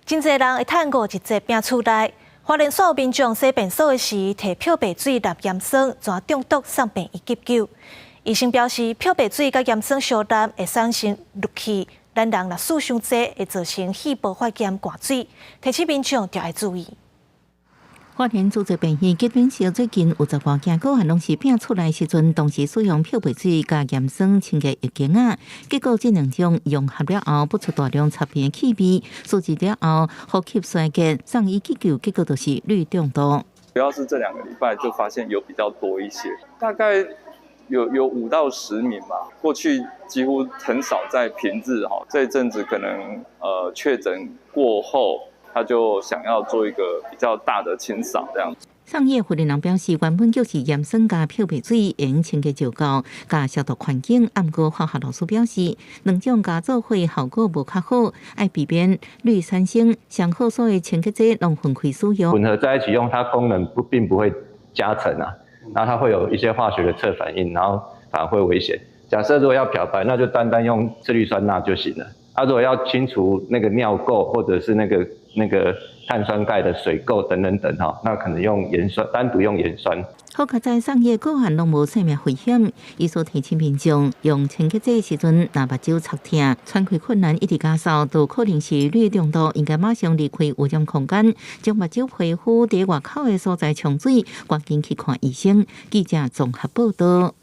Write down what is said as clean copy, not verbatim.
真濟人會趁五一節拚厝內，花蓮縣民眾洗便所的時，提漂白水抐鹽酸，怎中毒送病院急救。醫生表示，漂白水佮鹽酸相抐會產生氯氣，咱人若使傷濟，會造成肺部發炎灌水，提醒民眾著愛注意。花蓮主治病院急診室最近有十外件個案，攏是拚厝內時陣，同時使用漂白水佮鹽酸清潔浴巾仔，結果這兩種融合了後，噴出大量刺鼻的氣味，收治了後呼吸衰竭，送醫急救，結果就是氯中毒。主要是這2個禮拜就發現有比較多一些，大概有5到10名吧。過去幾乎很少在平日哈，這一陣子可能確診過後，他就想要做一個比較大的清掃，這樣。送醫負責人表示，原本就是鹽酸佮漂白水，用清潔就夠，佮消毒環境。毋過化學老師表示，兩種加做伙效果無較好，愛避免氯產生，上好所有清潔劑攏分開使用。混合在一起用，它功能不並不會加成啊，那它會有一些化學的側反應，然後反而會危險。假設如果要漂白，那就單單用次氯酸鈉就行了。啊，如果要清除那個尿垢或者是那個碳酸鈣的水垢等等等哈，那可能用鹽酸，單獨用鹽酸。好在送醫個案攏無生命危險，醫師提醒民眾用清潔劑時陣，若目睭擦疼、喘氣困難、一直咳嗽，都可能是氯中毒，應該馬上離開污染空間，將目睭皮膚佇外口的所在沖水，趕緊去看醫生。記者綜合報道。